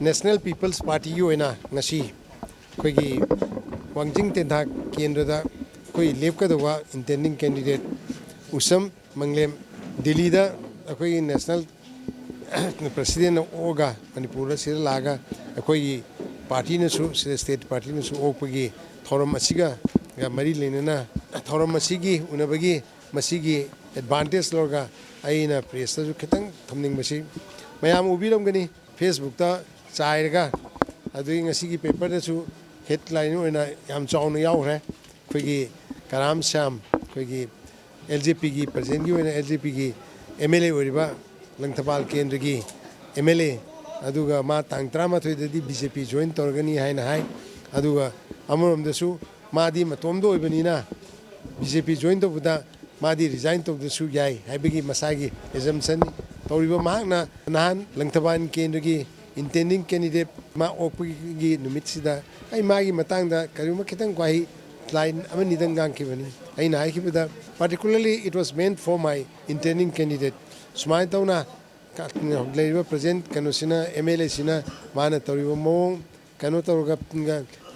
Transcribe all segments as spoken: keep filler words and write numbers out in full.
National People's Partyꯒꯤ ꯑꯣꯏꯅ ꯉꯁꯤ ꯑꯩꯈꯣꯏꯒꯤ ꯋꯥꯡꯖꯤꯡ ꯇꯦꯟꯊꯥ ꯀꯦꯟꯗ꯭ꯔꯗ ꯑꯩꯈꯣꯏ ꯂꯦꯞꯀꯗꯧꯕ intending candidate ꯎꯁꯝ ꯃꯪꯂꯦꯝ ꯗꯤꯜꯂꯤꯗ ꯑꯩꯈꯣꯏꯒꯤ national presidentꯅ ꯑꯣꯛꯑꯒ ꯃꯅꯤꯄꯨꯔꯗ ꯁꯤꯗ ꯂꯥꯛꯑꯒ ꯑꯩꯈꯣꯏꯒꯤ partyꯅꯁꯨ, ꯁꯤꯗ state partyꯅꯁꯨ ꯑꯣꯛꯄꯒꯤ ꯊꯧꯔꯝ ꯑꯁꯤꯒ ꯃꯔꯤ ꯂꯩꯅꯅ ꯊꯧꯔꯝ ꯑꯁꯤꯒꯤ ꯎꯅꯕꯒꯤ ꯃꯁꯤꯒꯤ advantage ꯂꯧꯔꯒ ꯑꯩꯅ pressꯇꯁꯨ ꯈꯤꯇꯪ ꯊꯝꯅꯤꯡꯕꯁꯤ, ꯃꯌꯥꯝ ꯎꯕꯤꯔꯝꯒꯅꯤ, Facebookꯇ ꯆꯥꯏꯔꯒ, ꯑꯗꯨꯗꯒꯤ ꯉꯁꯤꯒꯤ paperꯗꯁꯨ headline ꯑꯣꯏꯅ ꯌꯥꯝ ꯆꯥꯎꯅ ꯌꯥꯎꯈ꯭ꯔꯦ꯫ ꯑꯩꯈꯣꯏꯒꯤ ꯀꯔꯥꯝ ꯁ꯭ꯌꯥꯝ, ꯑꯩꯈꯣꯏꯒꯤ LJPꯒꯤ, presentꯒꯤ ꯑꯣꯏꯅ LJPꯒꯤ MLA ꯑꯣꯏꯔꯤꯕ ꯂꯪꯊꯕꯥꯜ ꯀꯦꯟꯗ꯭ꯔꯒꯤ MLA, ꯑꯗꯨꯒ ꯃꯥ ꯇꯥꯡ ꯇꯔꯥꯃꯥꯊꯣꯏꯗꯗꯤ BJP join ꯇꯧꯔꯒꯅꯤ ꯍꯥꯏꯅ ꯍꯥꯏ꯫ ꯑꯗꯨꯒ ꯑꯃꯔꯣꯝꯗꯁꯨ ꯃꯥꯗꯤ ꯃꯇꯣꯝꯗ ꯑꯣꯏꯕꯅꯤꯅ BJP join ꯇꯧꯕꯗ ꯃꯥꯗꯤ resign ꯇꯧꯗ꯭ꯔꯁꯨ ꯌꯥꯏ ꯍꯥꯏꯕꯒꯤ ꯃꯁꯥꯒꯤ assumption ꯇꯧꯔꯤꯕ ꯃꯍꯥꯛꯅ ꯅꯍꯥꯟ ꯂꯪꯊꯕꯥꯜ ꯀꯦꯟꯗ꯭ꯔꯒꯤ intending candidate ꯃꯥ ꯑꯣꯛꯄꯒꯤ ꯅꯨꯃꯤꯠꯁꯤꯗ ꯑꯩ ꯃꯥꯒꯤ ꯃꯇꯥꯡꯗ ꯀꯔꯤꯒꯨꯝꯕ ꯈꯤꯇꯪ ꯋꯥꯍꯩ line ꯑꯃꯅꯤꯗꯪ ꯉꯥꯡꯈꯤꯕꯅꯤ꯫ ꯑꯩꯅ ꯍꯥꯏꯈꯤꯕꯗ, particularly it was meant for my intending candidate꯫ ꯁꯨꯃꯥꯏꯅ ꯇꯧꯅ ꯂꯩꯔꯤꯕ present ꯀꯩꯅꯣꯁꯤꯅ, MLAꯁꯤꯅ ꯃꯥꯅ ꯇꯧꯔꯤꯕ ꯃꯑꯣꯡ, ꯀꯩꯅꯣ ꯇꯧꯔꯒ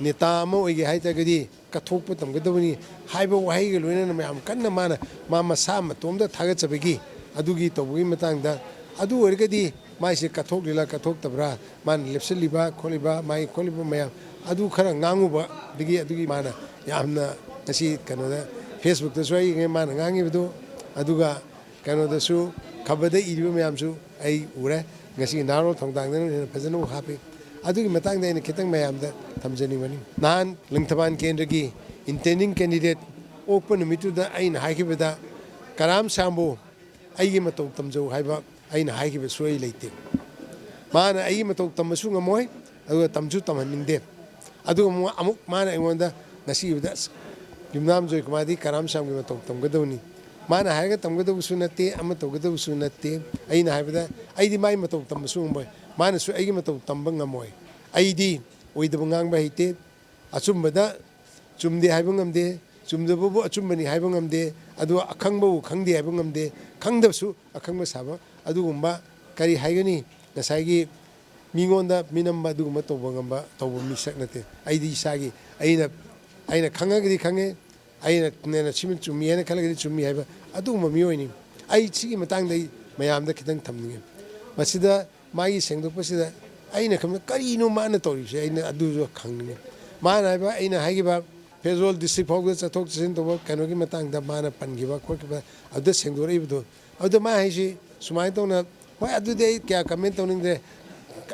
ꯅꯦꯇꯥ ꯑꯃ ꯑꯣꯏꯒꯦ ꯍꯥꯏ ꯇꯥꯔꯒꯗꯤ ꯀꯠꯊꯣꯛꯄ ꯇꯝꯒꯗꯕꯅꯤ ꯍꯥꯏꯕ ꯋꯥꯍꯩꯒ ꯂꯣꯏꯅꯅ ꯃꯌꯥꯝ ꯀꯟꯅ ꯃꯥꯅ ꯃꯥ ꯃꯁꯥ ꯃꯇꯣꯝꯇ ꯊꯥꯒꯠꯆꯕꯒꯤ ꯑꯗꯨꯒꯤ ꯇꯧꯕꯒꯤ ꯃꯇꯥꯡꯗ, ꯑꯗꯨ ꯑꯣꯏꯔꯒꯗꯤ ꯃꯥꯏꯁꯦ ꯀꯠꯊꯣꯛꯂꯤꯔꯥ ꯀꯠꯊꯣꯛꯇꯕ꯭ꯔꯥ, ꯃꯥꯅ ꯂꯦꯞꯁꯤꯜꯂꯤꯕ ꯈꯣꯠꯂꯤꯕ ꯃꯥꯒꯤ ꯈꯣꯠꯂꯤꯕ ꯃꯌꯥꯝ ꯑꯗꯨ ꯈꯔ ꯉꯥꯡꯉꯨꯕꯗꯒꯤ ꯑꯗꯨꯒꯤ ꯃꯥꯅ ꯌꯥꯝꯅ ꯉꯁꯤ ꯀꯩꯅꯣꯗ Facebookꯇꯁꯨ ꯑꯩ ꯃꯥꯅ ꯉꯥꯡꯉꯤꯕꯗꯣ, ꯑꯗꯨꯒ ꯀꯩꯅꯣꯗꯁꯨ ꯈꯕꯔꯗ ꯏꯔꯤꯕ ꯃꯌꯥꯝꯁꯨ ꯑꯩ ꯎꯔꯦ꯫ ꯉꯁꯤ ꯅꯍꯥꯔꯣꯜ ꯊꯧꯗꯥꯡꯗꯅ ꯍꯦꯟꯅ ꯐꯖꯅ ꯍꯥꯞꯄꯤ꯫ ꯑꯗꯨꯒꯤ ꯃꯇꯥꯡꯗ ꯑꯩꯅ ꯈꯤꯇꯪ ꯃꯌꯥꯝꯗ ꯊꯝꯖꯅꯤꯡꯕꯅꯤ꯫ ꯅꯍꯥꯟ ꯂꯪꯊꯕꯥꯜ ꯀꯦꯟꯗ꯭ꯔꯒꯤ intending candidate ꯑꯣꯛꯄ ꯅꯨꯃꯤꯠꯇꯨꯗ ꯑꯩꯅ ꯍꯥꯏꯈꯤꯕꯗ, "ꯀꯔꯥꯝ ꯁ꯭ꯌꯥꯝꯕꯨ ꯑꯩꯒꯤ ꯃꯇꯧ ꯇꯝꯖꯧ" ꯍꯥꯏꯕ ꯑꯩꯅ ꯍꯥꯏꯈꯤꯕ ꯁꯨꯡꯂꯩ ꯂꯩꯇꯦ꯫ ꯃꯥꯅ ꯑꯩꯒꯤ ꯃꯇꯧ ꯇꯝꯕꯁꯨ ꯉꯝꯃꯣꯏ, ꯑꯗꯨꯒ ꯇꯝꯁꯨ ꯇꯝꯍꯟꯅꯤꯡꯗꯦ꯫ ꯑꯗꯨꯒ ꯑꯃꯨꯛ, ꯑꯃꯨꯛ ꯃꯥꯅ ꯑꯩꯉꯣꯟꯗ ꯉꯁꯤ ꯎꯕꯗ, "ꯑꯁ, ꯌꯨꯝꯅꯥꯝ ꯖꯣꯏꯀꯨꯃꯥꯔꯗꯤ ꯀꯔꯥꯝ ꯁ꯭ꯌꯥꯝꯒꯤ ꯃꯇꯧ ꯇꯝꯒꯗꯕꯅꯤ"꯫ ꯃꯥꯅ ꯍꯥꯏꯔꯒ ꯇꯝꯒꯗꯕꯁꯨ ꯅꯠꯇꯦ, ꯑꯃ ꯇꯧꯒꯗꯕꯁꯨ ꯅꯠꯇꯦ꯫ ꯑꯩꯅ ꯍꯥꯏꯕꯗ, "ꯑꯩꯗꯤ ꯃꯥꯏ ꯃꯇꯧ ꯇꯝꯕꯁꯨ ꯉꯝꯃꯣꯏ, ꯃꯥꯅꯁꯨ ꯑꯩꯒꯤ ꯃꯇꯧ ꯇꯝꯕ ꯉꯝꯃꯣꯏ꯫ ꯑꯩꯗꯤ ꯑꯣꯏꯗꯕ ꯉꯥꯡꯕ ꯍꯩꯇꯦ, ꯑꯆꯨꯝꯕꯗ ꯆꯨꯝꯗꯦ ꯍꯥꯏꯕ ꯉꯝꯗꯦ, ꯆꯨꯝꯗꯕꯕꯨ ꯑꯆꯨꯝꯕꯅꯤ ꯍꯥꯏꯕ ꯉꯝꯗꯦ, ꯑꯗꯨꯒ ꯑꯈꯪꯕꯕꯨ ꯈꯪꯗꯦ ꯍꯥꯏꯕ ꯉꯝꯗꯦ, ꯈꯪꯗꯕꯁꯨ ꯑꯈꯪꯕ ꯁꯥꯕ"꯫ ꯑꯗꯨꯒꯨꯝꯕ ꯀꯔꯤ ꯍꯥꯏꯒꯅꯤ, ꯉꯁꯥꯏꯒꯤ ꯃꯤꯉꯣꯟꯗ ꯃꯤꯅꯝꯕ ꯑꯗꯨꯒꯨꯝꯕ ꯇꯧꯕ ꯉꯝꯕ ꯇꯧꯕ ꯃꯤꯁꯛ ꯅꯠꯇꯦ꯫ ꯑꯩꯗꯤ ꯏꯁꯥꯒꯤ ꯑꯩꯅ ꯑꯩꯅ ꯈꯪꯉꯒꯗꯤ ꯈꯪꯉꯦ, ꯑꯩꯅ ꯅꯦꯅ ꯁꯤꯃ ꯆꯨꯝꯃꯤ ꯍꯥꯏꯅ ꯈꯜꯂꯒꯗꯤ ꯆꯨꯝꯃꯤ ꯍꯥꯏꯕ ꯑꯗꯨꯒꯨꯝꯕ ꯃꯤꯑꯣꯏꯅꯤ꯫ ꯑꯩ ꯁꯤꯒꯤ ꯃꯇꯥꯡꯗ ꯑꯩ ꯃꯌꯥꯝꯗ ꯈꯤꯇꯪ ꯊꯝꯅꯤꯡꯉꯦ꯫ ꯃꯁꯤꯗ ꯃꯥꯒꯤ ꯁꯦꯡꯗꯣꯛꯄꯁꯤꯗ ꯑꯩꯅ ꯈꯟꯕꯗ ꯀꯔꯤꯅꯣ ꯃꯥꯅ ꯇꯧꯔꯤꯕꯁꯦ, ꯑꯩꯅ ꯑꯗꯨꯁꯨ ꯈꯪꯅꯤꯡꯉꯤ꯫ ꯃꯥꯅ ꯍꯥꯏꯕ, ꯑꯩꯅ ꯍꯥꯏꯈꯤꯕ ꯐꯦꯖꯣꯜ ꯗꯤꯁꯇ꯭ꯔꯤꯛ ꯐꯥꯎꯕꯗ ꯆꯠꯊꯣꯛ ꯆꯠꯁꯤꯟ ꯇꯧꯕ ꯀꯩꯅꯣꯒꯤ ꯃꯇꯥꯡꯗ ꯃꯥꯅ ꯄꯟꯈꯤꯕ ꯈꯣꯠꯈꯤꯕ ꯑꯗꯨꯗ ꯁꯦꯡꯗꯣꯔꯛꯏꯕꯗꯣ, ꯑꯗꯨꯗ ꯃꯥ ꯍꯥꯏꯁꯤ ꯁꯨꯃꯥꯏꯅ ꯇꯧꯅ, ꯍꯣꯏ, ꯑꯗꯨꯗꯤ ꯑꯩ ꯀꯌꯥ ꯀꯃꯦꯟ ꯇꯧꯅꯤꯡꯗ꯭ꯔꯦ꯫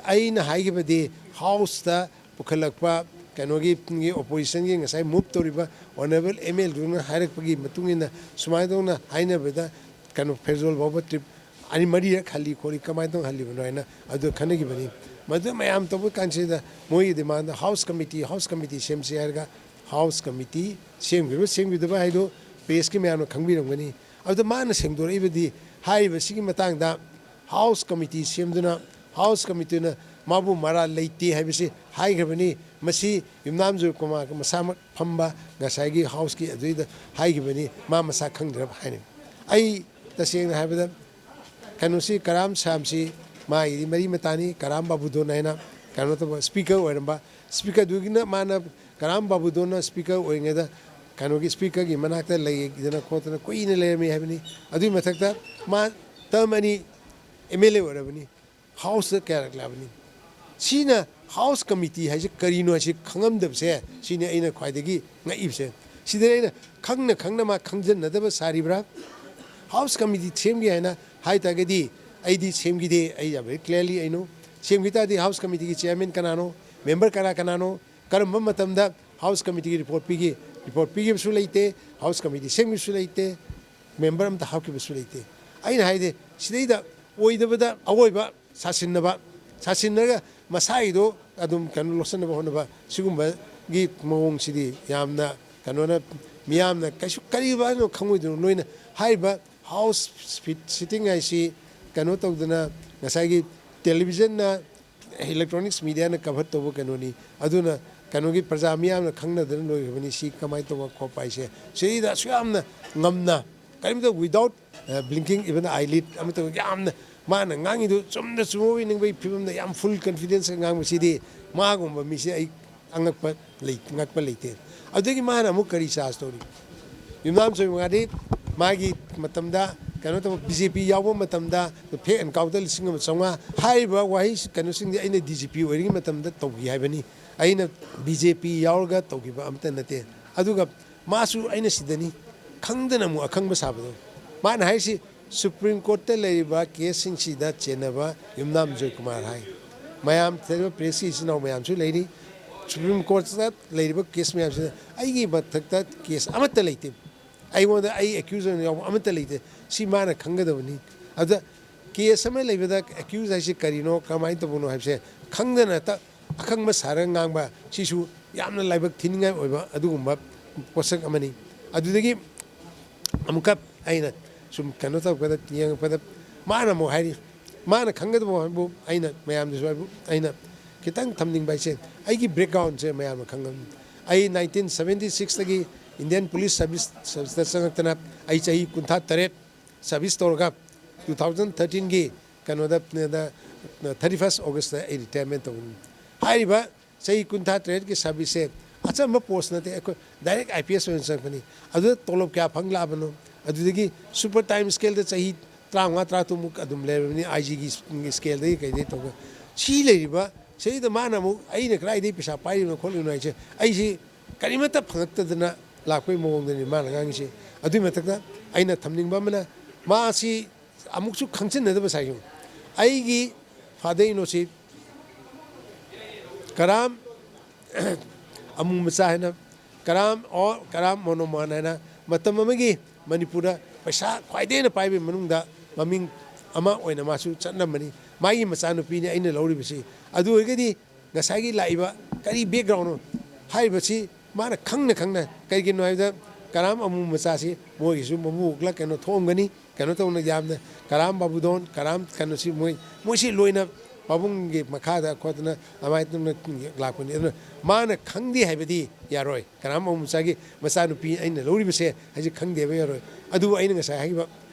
ꯑꯩꯅ ꯍꯥꯏꯈꯤꯕꯗꯤ ꯍꯥꯎꯁꯇ ꯄꯨꯈꯠꯂꯛꯄ ꯀꯩꯅꯣꯒꯤ ꯑꯣꯄꯣꯖꯤꯁꯟꯒꯤ ꯉꯁꯥꯏ ꯃꯨꯚ ꯇꯧꯔꯤꯕ ꯑꯣꯅꯔꯦꯕꯜ ꯑꯦꯝ ꯑꯦꯜꯗꯨꯅ ꯍꯥꯏꯔꯛꯄꯒꯤ ꯃꯇꯨꯡ ꯏꯟꯅ ꯁꯨꯃꯥꯏꯅ ꯇꯧꯅ ꯍꯥꯏꯅꯕꯗ ꯀꯩꯅꯣ ꯐꯦꯖꯣꯜ ꯐꯥꯎꯕ ꯇ꯭ꯔꯤꯞ ꯑꯅꯤ ꯃꯔꯤꯔꯛ ꯍꯜꯂꯤ ꯈꯣꯠꯂꯤ, ꯀꯃꯥꯏꯅ ꯇꯧꯅ ꯍꯜꯂꯤꯕꯅꯣ ꯍꯥꯏꯅ ꯑꯗꯨ ꯈꯟꯅꯈꯤꯕꯅꯤ꯫ ꯃꯗꯨ ꯃꯌꯥꯝ ꯇꯧꯕ ꯀꯥꯟꯁꯤꯗ ꯃꯣꯏꯒꯤ demand house committee, house committee ꯁꯦꯝꯁꯤ ꯍꯥꯏꯔꯒ ꯍꯥꯎꯁ ꯀꯃꯤꯇꯤ ꯁꯦꯝꯈꯤꯕ ꯁꯦꯝꯈꯤꯗꯕ ꯍꯥꯏꯗꯨ ꯄ꯭ꯔꯦꯁꯀꯤ ꯃꯌꯥꯝꯅ ꯈꯪꯕꯤꯔꯝꯒꯅꯤ꯫ ꯑꯗꯨꯗ ꯃꯥꯅ ꯁꯦꯡꯗꯣꯔꯛꯏꯕꯗꯤ ꯍꯥꯏꯔꯤꯕꯁꯤꯒꯤ ꯃꯇꯥꯡꯗ ꯍꯥꯎꯁ ꯀꯃꯤꯇꯤ ꯁꯦꯝꯗꯨꯅ ꯍꯥꯎꯁ ꯀꯃꯤꯇꯤꯅ ꯃꯥꯕꯨ ꯃꯔꯥꯜ ꯂꯩꯇꯦ ꯍꯥꯏꯕꯁꯤ ꯍꯥꯏꯈ꯭ꯔꯕꯅꯤ꯫ ꯃꯁꯤ ꯌꯨꯝꯅꯥꯝ ꯖꯣꯏꯀꯨꯃꯥꯔ ꯃꯁꯥꯃꯛ ꯐꯝꯕ ꯉꯁꯥꯏꯒꯤ ꯍꯥꯎꯁꯀꯤ ꯑꯗꯨꯏꯗ ꯍꯥꯏꯈꯤꯕꯅꯤ, ꯃꯥ ꯃꯁꯥ ꯈꯪꯗ꯭ꯔꯕ ꯍꯥꯏꯅ꯫ ꯑꯩ ꯇꯁꯦꯡꯅ ꯍꯥꯏꯕꯗ ꯀꯩꯅꯣꯁꯤ ꯀꯔꯥꯝ ꯁꯥꯝꯁꯤ ꯃꯥꯒꯤꯗꯤ ꯃꯔꯤ ꯃꯇꯥꯅꯤ꯫ ꯀꯔꯥꯝ ꯕꯥꯕꯨꯗꯣꯟ ꯍꯥꯏꯅ ꯀꯩꯅꯣ ꯇꯧꯕ ꯁ꯭ꯄꯤꯀꯔ ꯑꯣꯏꯔꯝꯕ, ꯁ꯭ꯄꯤꯀꯔꯗꯨꯒꯤꯅ ꯃꯥꯅ ꯀꯔꯥꯝ ꯕꯥꯕꯨꯗꯣꯟꯅ ꯁ꯭ꯄꯤꯀꯔ ꯑꯣꯏꯔꯤꯉꯩꯗ ꯀꯩꯅꯣꯒꯤ ꯁ꯭ꯄꯤꯀꯔꯒꯤ ꯃꯅꯥꯛꯇ ꯂꯩꯗꯅ ꯈꯣꯠꯇꯅ ꯀꯨꯏꯅ ꯂꯩꯔꯝꯃꯤ ꯍꯥꯏꯕꯅꯤ꯫ ꯑꯗꯨꯒꯤ ꯃꯊꯛꯇ ꯃꯥ ꯇꯔꯝ ꯑꯅꯤ ꯑꯦꯝ ꯑꯦꯜ ꯑꯦ ꯑꯣꯏꯔꯕꯅꯤ, ꯍꯥꯎꯁꯇ ꯀꯌꯥꯔꯛꯂꯕꯅꯤ꯫ ꯁꯤꯅ ꯍꯥꯎꯁ ꯀꯃꯤꯇꯤ ꯍꯥꯏꯁꯦ ꯀꯔꯤꯅꯣ ꯍꯥꯏꯁꯤ ꯈꯪꯉꯝꯗꯕꯁꯦ, ꯁꯤꯅꯤ ꯑꯩꯅ ꯈ꯭ꯋꯥꯏꯗꯒꯤ ꯉꯛꯏꯕꯁꯦ꯫ ꯁꯤꯗ ꯑꯩꯅ ꯈꯪꯅ ꯈꯪꯅ ꯃꯥ ꯈꯪꯖꯟꯅꯗꯕ ꯁꯥꯔꯤꯕ꯭ꯔꯥ? ꯍꯥꯎꯁ ꯀꯃꯤꯇꯤ ꯁꯦꯝꯒꯦ ꯍꯥꯏꯅ ꯍꯥꯏ ꯇꯥꯔꯒꯗꯤ ꯑꯩꯗꯤ ꯁꯦꯝꯈꯤꯗꯦ꯫ ꯑꯩ ꯌꯥꯝ ꯚꯦꯔꯤ ꯀ꯭ꯂꯤꯌꯥꯔꯂꯤ ꯑꯩꯅꯣ ꯁꯦꯝꯈꯤ ꯇꯥꯔꯗꯤ ꯍꯥꯎꯁ ꯀꯃꯤꯇꯤꯒꯤ ꯆꯤꯌꯥꯔꯃꯦꯟ ꯀꯅꯥꯅꯣ, ꯃꯦꯝꯕꯔ ꯀꯅꯥ ꯀꯅꯥꯅꯣ, ꯀꯔꯝꯕ ꯃꯇꯝꯗ ꯍꯥꯎꯁ ꯀꯃꯤꯇꯤꯒꯤ ꯔꯤꯄꯣꯔꯠ ꯄꯤꯒꯦ, ꯔꯤꯄꯣꯔꯠ ꯄꯤꯈꯤꯕꯁꯨ ꯂꯩꯇꯦ, ꯍꯥꯎꯁ ꯀꯃꯤꯇꯤ ꯁꯦꯝꯈꯤꯕꯁꯨ ꯂꯩꯇꯦ, ꯃꯦꯝꯕꯔ ꯑꯝꯇ ꯍꯥꯞꯈꯤꯕꯁꯨ ꯂꯩꯇꯦ꯫ ꯑꯩꯅ ꯍꯥꯏꯗꯤ ꯁꯤꯗꯩꯗ ꯑꯣꯏꯗꯕꯗ ꯑꯋꯣꯏꯕ ꯁꯥꯁꯤꯟꯅꯕ, ꯁꯥꯁꯤꯟꯅꯔꯒ ꯃꯁꯥꯒꯤꯗꯣ ꯑꯗꯨꯝ ꯀꯩꯅꯣ ꯂꯧꯁꯤꯟꯅꯕ ꯍꯣꯠꯅꯕ, ꯁꯤꯒꯨꯝꯕꯒꯤ ꯃꯑꯣꯡꯁꯤꯗꯤ ꯌꯥꯝꯅ ꯀꯩꯅꯣꯅ, ꯃꯤꯌꯥꯝꯅ ꯀꯩꯁꯨ ꯀꯔꯤꯕ ꯍꯥꯏꯅꯣ ꯈꯪꯉꯣꯏꯗꯣꯏꯅꯣ꯫ ꯅꯣꯏꯅ ꯍꯥꯏꯔꯤꯕ ꯍꯥꯎꯁ ꯁꯤꯇꯤꯡ ꯍꯥꯏꯁꯤ ꯀꯩꯅꯣ ꯇꯧꯗꯅ ꯉꯁꯥꯏꯒꯤ ꯇꯦꯂꯤꯚꯤꯖꯟꯅ, ꯏꯂꯦꯛꯇ꯭ꯔꯣꯅꯤꯛꯁ ꯃꯤꯗꯤꯌꯥꯅ ꯀꯚꯔ ꯇꯧꯕ ꯀꯩꯅꯣꯅꯤ꯫ ꯑꯗꯨꯅ ꯀꯩꯅꯣꯒꯤ ꯄ꯭ꯔꯖꯥ ꯃꯤꯌꯥꯝꯅ ꯈꯪꯅꯗꯅ ꯂꯣꯏꯈ꯭ꯔꯕꯅꯤ꯫ ꯁꯤ ꯀꯃꯥꯏꯅ ꯇꯧꯕ ꯈꯣꯠꯄ ꯍꯥꯏꯁꯦ, ꯁꯤꯗ ꯑꯁꯨꯛ ꯌꯥꯝꯅ ꯉꯝꯅ, ꯀꯔꯤꯝꯇ without blinking even eyelid ꯑꯃꯠꯇ, ꯌꯥꯝꯅ ꯃꯥꯅ ꯉꯥꯡꯉꯤꯗꯨ ꯆꯨꯝꯗ ꯆꯨꯝꯃꯣꯏ ꯅꯤꯡꯕꯒꯤ ꯐꯤꯕꯝꯗ ꯌꯥꯝ full confidence ꯉꯥꯡꯕꯁꯤꯗꯤ ꯃꯥꯒꯨꯝꯕ ꯃꯤꯁꯦ ꯑꯩ ꯑꯉꯛꯄ ꯂꯩ, ꯉꯛꯄ ꯂꯩꯇꯦ꯫ ꯑꯗꯨꯗꯒꯤ ꯃꯥꯅ ꯑꯃꯨꯛ ꯀꯔꯤ charge ꯇꯧꯔꯤ? ꯌꯨꯝꯅꯥꯝ ꯖꯣꯏꯀꯨꯃꯥꯔꯗꯤ ꯃꯥꯒꯤ ꯃꯇꯝꯗ ꯀꯩꯅꯣ ꯇꯧꯕ, BJP ꯌꯥꯎꯕ ꯃꯇꯝꯗ fake encounter ꯂꯤꯁꯤꯡ ꯑꯃ ꯆꯥꯝꯃꯉꯥ ꯍꯥꯏꯔꯤꯕ ꯋꯥꯍꯩ ꯀꯩꯅꯣꯁꯤꯡꯗꯤ ꯑꯩꯅ DGP ꯑꯣꯏꯔꯤꯉꯩ ꯃꯇꯝꯗ ꯇꯧꯈꯤ ꯍꯥꯏꯕꯅꯤ꯫ ꯑꯩꯅ BJP ꯌꯥꯎꯔꯒ ꯇꯧꯈꯤꯕ ꯑꯃꯠꯇ ꯅꯠꯇꯦ꯫ ꯑꯗꯨꯒ ꯃꯥꯁꯨ ꯑꯩꯅ ꯁꯤꯗꯅꯤ ꯈꯪꯗꯅ ꯑꯃꯨꯛ ꯑꯈꯪꯕ ꯁꯥꯕꯗꯣ꯫ ꯃꯥꯅ ꯍꯥꯏꯔꯤꯁꯤ Supreme Courtꯇ ꯂꯩꯔꯤꯕ caseꯁꯤꯡꯁꯤꯗ ꯆꯦꯟꯅꯕ ꯌꯨꯝꯅꯥꯝ ꯖꯣꯏꯀꯨꯃꯥꯔ ꯍꯥꯏ꯫ ꯃꯌꯥꯝ ꯊꯦꯡꯅ pressꯀꯤ ꯏꯆꯤꯟ ꯏꯅꯥꯎ ꯃꯌꯥꯝꯁꯨ ꯂꯩꯔꯤ꯫ Supreme Courtꯇ ꯂꯩꯔꯤꯕ case ꯃꯌꯥꯝꯁꯤꯗ ꯑꯩꯒꯤ ꯃꯊꯛꯇ case ꯑꯃꯠꯇ ꯂꯩꯇꯦ꯫ ꯑꯩꯉꯣꯟꯗ ꯑꯩ accused ꯑꯣꯏꯅ ꯌꯥꯎꯕ ꯑꯃꯠꯇ ꯂꯩꯇꯦ꯫ ꯁꯤ ꯃꯥꯅ ꯈꯪꯒꯗꯕꯅꯤ꯫ ꯑꯗꯨꯗ case ꯑꯃ ꯂꯩꯕꯗ accused ꯍꯥꯏꯁꯤ ꯀꯔꯤꯅꯣ, ꯀꯃꯥꯏꯅ ꯇꯧꯕꯅꯣ ꯍꯥꯏꯕꯁꯦ ꯈꯪꯗꯅ ꯍꯦꯛꯇ ꯑꯈꯪꯕ ꯁꯥꯔꯒ ꯉꯥꯡꯕ ꯁꯤꯁꯨ ꯌꯥꯝꯅ ꯂꯥꯏꯕꯛ ꯊꯤꯅꯤꯡꯉꯥꯏ ꯑꯣꯏꯕ ꯑꯗꯨꯒꯨꯝꯕ ꯄꯣꯠꯁꯛ ꯑꯃꯅꯤ꯫ ꯑꯗꯨꯗꯒꯤ ꯑꯃꯨꯛꯀ ꯑꯩꯅ ꯁꯨꯝ ꯀꯩꯅꯣ ꯇꯧꯔꯛꯄꯗ, ꯌꯦꯡꯉꯛꯄꯗ ꯃꯥꯅ ꯑꯃꯨꯛ ꯍꯥꯏꯔꯤ, ꯃꯥꯅ ꯈꯪꯒꯗꯕ ꯍꯥꯏꯕꯨ ꯑꯩꯅ ꯃꯌꯥꯝꯗꯁꯨ ꯍꯥꯏꯕꯨ ꯑꯩꯅ ꯈꯤꯇꯪ ꯊꯝꯅꯤꯡꯕ ꯍꯥꯏꯁꯦ, ꯑꯩꯒꯤ backgroundꯁꯦ ꯃꯌꯥꯝꯅ ꯈꯪꯉꯝꯅꯤ꯫ ꯑꯩ nineteen seventy sixꯇꯒꯤ Indian Police Service, Serviceꯇ ꯆꯪꯉꯛꯇꯅ ꯑꯩ ꯆꯍꯤ ꯀꯨꯟꯊ꯭ꯔꯥ ꯇꯔꯦꯠ service ꯇꯧꯔꯒ two thousand thirteenꯒꯤ ꯀꯩꯅꯣꯗ, thirty first Augustꯇ ꯑꯩ retirement ꯇꯧꯕꯅꯤ꯫ ꯍꯥꯏꯔꯤꯕ ꯆꯍꯤ ꯀꯨꯟꯊ꯭ꯔꯥ ꯇꯔꯦꯠꯀꯤ serviceꯁꯦ ꯑꯆꯝꯕ post ꯅꯠꯇꯦ, ꯑꯩꯈꯣꯏ direct IPS ꯑꯣꯏꯅ ꯆꯪꯉꯛꯄꯅꯤ꯫ ꯑꯗꯨꯗ ꯇꯣꯂꯣꯞ ꯀꯌꯥ ꯐꯪꯂꯛꯑꯕꯅꯣ? ꯑꯗꯨꯗꯒꯤ super time scaleꯗ ꯆꯍꯤ ꯇꯔꯥꯃꯉꯥ, ꯇꯔꯥꯇꯔꯨꯛꯃꯨꯛ ꯑꯗꯨꯝ ꯂꯩꯔꯕꯅꯤ, IGꯒꯤ scaleꯗꯒꯤ ꯀꯩꯗꯒꯤ ꯇꯧꯕ꯫ ꯁꯤ ꯂꯩꯔꯤꯕ ꯁꯤꯗ ꯃꯥꯅ ꯑꯃꯨꯛ ꯑꯩꯅ ꯀꯗꯥꯏꯗꯒꯤ ꯄꯩꯁꯥ ꯄꯥꯏꯔꯤꯕꯅꯣ ꯈꯣꯠꯂꯤꯕꯅꯣ ꯍꯥꯏꯁꯦ, ꯑꯩꯁꯤ ꯀꯔꯤꯃꯠꯇ ꯐꯪꯉꯛꯇꯗꯅ ꯂꯥꯛꯄꯒꯤ ꯃꯑꯣꯡꯗꯅꯤ ꯃꯥꯅ ꯉꯥꯡꯉꯤꯁꯦ꯫ ꯑꯗꯨꯒꯤ ꯃꯊꯛꯇ ꯑꯩꯅ ꯊꯝꯅꯤꯡꯕ ꯑꯃꯅ, ꯃꯥꯁꯤ ꯑꯃꯨꯛꯁꯨ ꯈꯪꯖꯤꯟꯅꯗꯕ ꯁꯥꯏ꯫ ꯑꯩꯒꯤ father-in-lawꯁꯤ ꯀꯔꯥꯝ ꯑꯃꯨ ꯃꯆꯥ ꯍꯥꯏꯅ, ꯀꯔꯥꯝ or ꯀꯔꯥꯝ ꯃꯣꯅꯣꯃꯥꯟ ꯍꯥꯏꯅ ꯃꯇꯝ ꯑꯃꯒꯤ ꯃꯅꯤꯄꯨꯔꯗ ꯄꯩꯁꯥ ꯈ꯭ꯋꯥꯏꯗꯒꯤ ꯍꯦꯟꯅ ꯄꯥꯏꯕꯒꯤ ꯃꯅꯨꯡꯗ ꯃꯃꯤꯡ ꯑꯃ ꯑꯣꯏꯅ ꯃꯥꯁꯨ ꯆꯠꯂꯝꯕꯅꯤ꯫ ꯃꯥꯒꯤ ꯃꯆꯥꯅꯨꯄꯤꯅꯤ ꯑꯩꯅ ꯂꯧꯔꯤꯕꯁꯤ꯫ ꯑꯗꯨ ꯑꯣꯏꯔꯒꯗꯤ ꯉꯁꯥꯏꯒꯤ ꯂꯥꯛꯏꯕ ꯀꯔꯤ backgroundꯅꯣ ꯍꯥꯏꯔꯤꯕꯁꯤ ꯃꯥꯅ ꯈꯪꯅ ꯈꯪꯅ, ꯀꯩꯒꯤꯅꯣ ꯍꯥꯏꯕꯗ ꯀꯔꯥꯝ ꯑꯃꯨ ꯃꯆꯥꯁꯤ ꯃꯣꯏꯒꯤꯁꯨ ꯃꯕꯨꯛꯂ ꯀꯩꯅꯣ ꯊꯣꯛꯑꯝꯒꯅꯤ, ꯀꯩꯅꯣ ꯇꯧꯅ ꯌꯥꯝꯅ ꯀꯔꯥꯝ ꯕꯥꯕꯨꯗꯣꯟ, ꯀꯔꯥꯝ ꯀꯩꯅꯣꯁꯤ ꯃꯣꯏ, ꯃꯣꯏꯁꯤ ꯂꯣꯏꯅ ꯄꯥꯕꯨꯡꯒꯤ ꯃꯈꯥꯗ ꯈꯣꯠꯇꯅ ꯑꯗꯨꯃꯥꯏꯅ ꯇꯧꯅ ꯂꯥꯛꯄꯅꯤ꯫ ꯑꯗꯨꯅ ꯃꯥꯅ ꯈꯪꯗꯦ ꯍꯥꯏꯕꯗꯤ ꯌꯥꯔꯣꯏ꯫ ꯀꯔꯥꯝ ꯑꯃꯨ ꯃꯆꯥꯒꯤ ꯃꯆꯥꯅꯨꯄꯤ ꯑꯩꯅ ꯂꯧꯔꯤꯕꯁꯦ ꯍꯥꯏꯁꯤ ꯈꯪꯗꯦ ꯍꯥꯏꯕ ꯌꯥꯔꯣꯏ꯫ ꯑꯗꯨꯕꯨ ꯑꯩꯅ ꯉꯁꯥꯏ ꯍꯥꯏꯈꯤꯕ